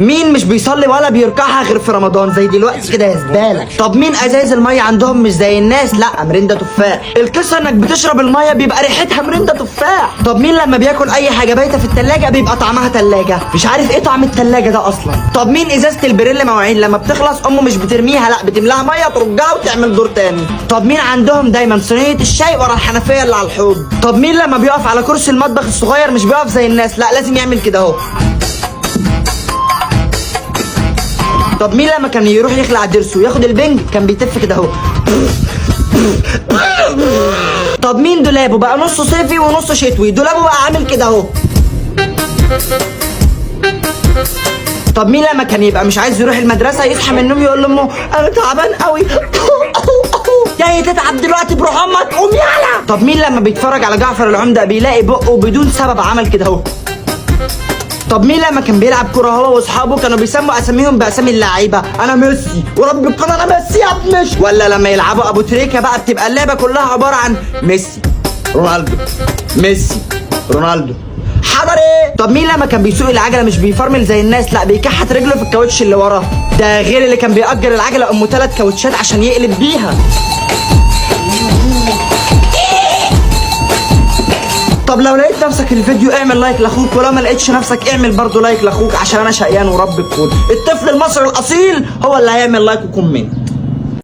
مين مش بيصلي ولا بيركعها غير في رمضان زي دلوقتي كده يا زبالة؟ طب مين ازايز المية عندهم مش زي الناس؟ لا، مريندا تفاح. القصة انك بتشرب المية بيبقى ريحتها مريندا تفاح. طب مين لما بياكل اي حاجة بايته في التلاجة بيبقى طعمها تلاجة؟ مش عارف ايه طعم التلاجة ده اصلا. طب مين ازازة البريل مواعين لما بتخلص امه مش بترميها، لا بتملاها مية ترجعها وتعمل دور تاني؟ طب مين عندهم دايما صينية الشاي ورا الحنفية اللي على الحوض؟ طب مين لما بيقف على كرسي المطبخ الصغير مش بيقف زي الناس، لا لازم يعمل كده اهو؟ طب مين لما كان يروح يخلع ضرسه وياخد البنج كان بيتف كده اهو؟ طب مين دولابه بقى نصه صيفي ونصه شتوي؟ دولابه بقى عامل كده اهو. طب مين لما كان يبقى مش عايز يروح المدرسة يصحى من النوم يقول لامه انا تعبان قوي؟ جاي تتعب دلوقتي بروح امك قوم يلا. طب مين لما بيتفرج على جعفر العمدة بيلاقي بقه بدون سبب عمل كده اهو؟ طب مين لما كان بيلعب كورة هو واصحابه كانوا بيسموا اساميهم باسامي اللعيبة؟ انا ميسي ورب القناة انا ميسي يا ابن مش. ولا لما يلعبوا ابو تريكه بقى بتبقى اللعبة كلها عبارة عن ميسي رونالدو ميسي رونالدو حضر ايه. طب مين لما كان بيسوق العجلة مش بيفرمل زي الناس، لا بيكحت رجله في الكاوتش اللي وراه؟ ده غير اللي كان بيأجر العجلة ام 3 كاوتشات عشان يقلب بيها. طب لو لقيت نفسك الفيديو اعمل like لاخوك، ولو ما لقيتش نفسك اعمل برضو like لاخوك عشان انا شقيان ورب الكون. الطفل المصري الاصيل هو اللي هيعمل like و comment.